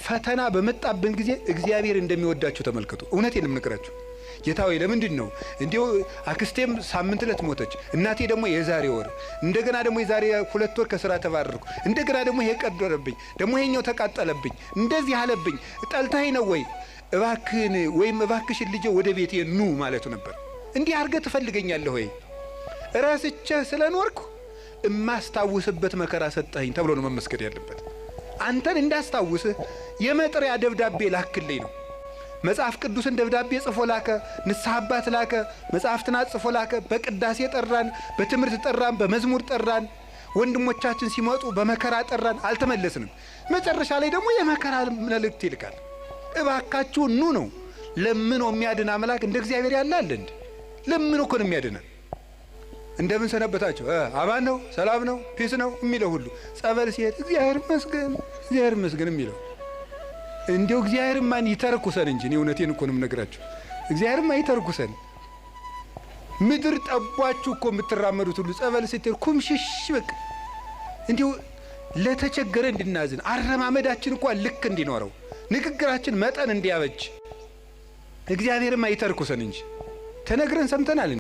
ፈተና በመጣብን ጊዜ እግዚአብሔር እንደሚወዳችሁ ተመልከቱ። እውነቴን ነው የምነግራችሁ። ጌታ ሆይ ለምንድን ነው እንዲሁ አክስቴም ሳምንት ዕለት ሞተች፣ እናቴ ደግሞ የዛሬ ወር፣ እንደገና ደግሞ የዛሬ 2 ወር ከስራ ተባረርኩ፣ እንደገና ደግሞ ይሄ ቀደረብኝ፣ ደግሞ ይሄኛው ተቃጠለብኝ፣ እንደዚህ አለብኝ፣ ጠልተኸኝ ነው ወይ? እባክህን ወይም እባክሽን ልጄ ወደ ቤቴ ኑ ማለቱ ነበር። እንዲህ አድርገህ ትፈልገኛለህ ወይ? እረስቼህ ስለኖርኩ እማስታውስበት መከራ ሰጠኸኝ ተብሎ ነው መመስገን ያለበት። አንተን እንዳስታውስህ የመጥሪያ ደብዳቤ ላክልኝ ነው። መጽሐፍ ቅዱስን ደብዳቤ ጽፎ ላከ፣ ንስሐ አባት ላከ፣ መጽሐፍትን ጽፎ ላከ። በቅዳሴ ጠራን፣ በትምህርት ጠራን፣ በመዝሙር ጠራን። ወንድሞቻችን ሲመጡ በመከራ ጠራን፣ አልተመለስንም። መጨረሻ ላይ ደግሞ የመከራ መልእክት ይልካል። እባካችሁ ኑ ነው። ለምኖ የሚያድን አምላክ እንደ እግዚአብሔር ያለ አለ እንዴ? ለምኖ እኮ ነው የሚያድነን። እንደምን ሰነበታችሁ? አማን ነው፣ ሰላም ነው፣ peace ነው የሚለው ሁሉ ጸበል ሲሄድ እግዚአብሔር ይመስገን፣ እግዚአብሔር ይመስገን የሚለው እንዲያው እግዚአብሔር ማን ይተርኩሰን እንጂ እኔ እውነቴን እኮ ነው የምነግራችሁ። እግዚአብሔር ማን ይተርኩሰን። ምድር ጠቧችሁ እኮ የምትራመዱት ሁሉ ጸበል ስትሄድ ኩምሽሽ በቃ እንዲያው ለተቸገረ እንድናዝን አረማመዳችን እንኳን ልክ እንዲኖረው ንግግራችን መጠን እንዲያበጅ እግዚአብሔርማ ይተርኩሰን እንጂ ተነግረን ሰምተናል።